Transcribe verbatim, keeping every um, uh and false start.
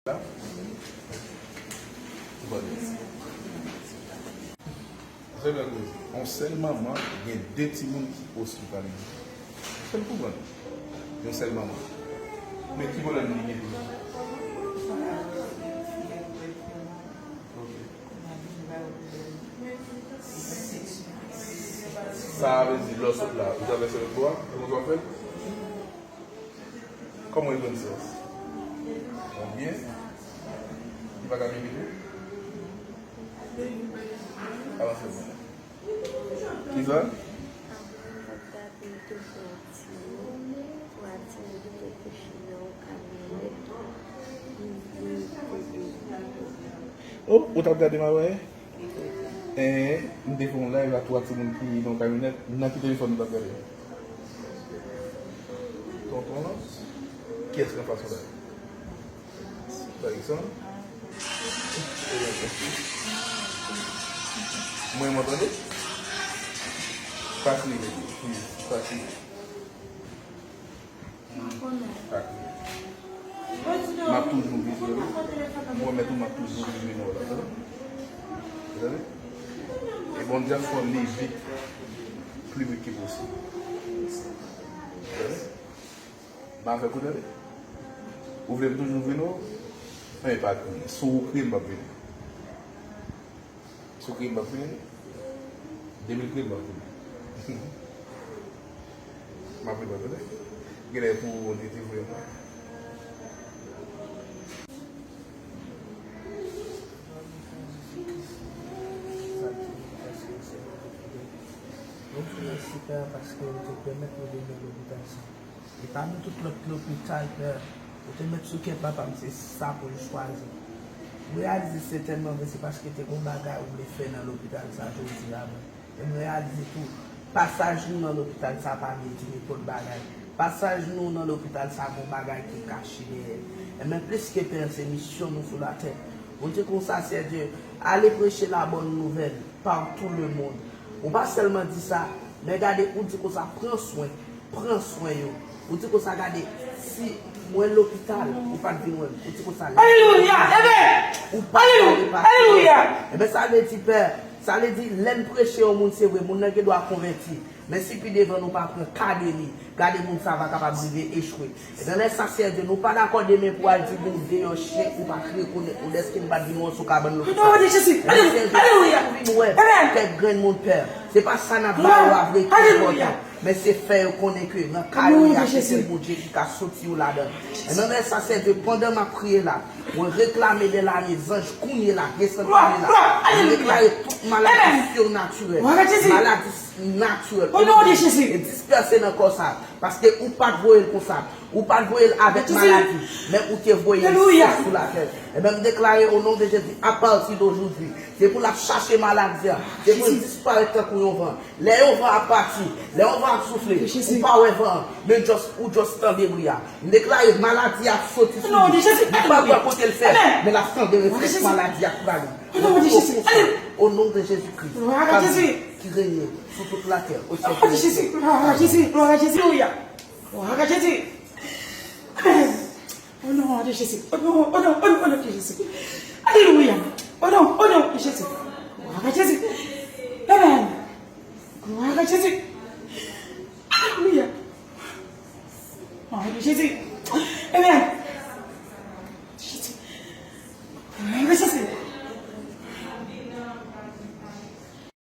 La? Ou pa dous. Zè mèkredi. Yon sèl manman gen de timoun ki ospitalize. Fè m konprann. Yon sèl manman. Men ki pwoblèm li gen toujou? Ok. Sa vle di, lè w sot la, ou travèse lòt bò a? Se konsa w fè? Kòman w jwenn sèks? Bon, byen? Li pa ka byen vini? Avanse byen. Kisa? Oh, ou t ap gade m avè? Hein, m te fè yon live a twa timoun ki nan yon kamyonèt, nan ki telefòn nou t ap gade? Tonton lan? Kiyès ki anfas ou la? Mwen mwen tande? Pa kriye, please, pa kriye. Pa kriye. M ap toujou vizye w. M pwomèt ou m ap toujou vizye w la, tande? Tande? E Bondye ap fè w leve pli vit ke posib. Tande? M avèk ou, tande. Ou vle m toujou vin wè w? Men pa kriye. Si w kriye, m p ap vini. Si w kriye, m p ap vini. De mil kriye, m p ap vini. M ap vini, tande. Genlè pou ou, ou te vre mwen. Mwen di mèsi, Pè, paske ou te pèmèt nou vin nan lopital sa. E pami tout lòt lopital, Pè, ou te met sou kè papa m, se sa pou l chwazi. M reyalize sètènman vre se paske te gen yon bagay ou vle fè nan lopital sa jodi a menm. E m reyalize tou, pasaj nou nan lopital sa pa vle di nenpòt bagay. Pasaj nou nan lopital sa gen yon bagay ki kache dèyè l. E men plis ke Pè, se misyon nou sou latè. Ou di konsa, Sè Dye, ale preche la bonne nouvelle par tout le monde. Ou pa sèlman di sa, men gade, ou di konsa, pran swen, pran swen yo. Ou di konsa, gade, si mwen lopital, ou pa t vin wè m. Ou di konsa, lè Alelouya! Amen! Ou pa t Alelouya! Alelouya! Ebyen, sa vle di, Pè, sa vle di, lè n preche yon moun, se vre, moun nan gen dwa konvèti. Men si pi devan nou pa pran ka de li, gade moun sa va kapab rive echwe. E nan lè sa, Sè Dye, nou pa dakò demen pou al di moun deyò chen ou pa t rekonèt nou dèske n pa t vin wè w sou kabann lopital. Non, Jezi! Alelouya! Alelouya! Ou vin wè kèk grenn moun, Pè. Se pa sa n ap ba yo a vre ki enpòtan. Men se fè yo konnen ke nan kay yo ye a, se sèl Bondye ki ka soti yo ladan. E nan lè sa, Sè Dye, pandan m ap priye la, mwen reklame de lame zanj kounye la, desant kounye la. Mwen deklare tout maladi sirnatirèl, maladi natirèl, e dispèse nan kò sa. Paske ou pa t voye l konsa. Ou pa t voye l avèk maladi, men ou te voye l sou latè. Ebyen, m deklare, au nom de Jésus, à partir d'aujourd'hui, se pou l ap chache maladi a. Se pou l disparèt tankou yon van. Lè yon van ap pati, lè yon van ap soufle, ou pa wè van an, men just, ou just tande bri a. M deklare maladi a ap soti sou li. Li pa pran kote l fè, men l ap tande reflèks maladi a k prale. Au nom de Jésus-Christ, ki renye sou tout latè, au siècle. Alelouya. Glwa a Jezi. Amen. Au nom de Jésus. Au nom, au nom, au nom, au nom de Jésus. Alelouya. Au nom, au nom de Jésus. Glwa a Jezi. Amen. Glwa a Jezi. Alelouya. Glwa a Jezi.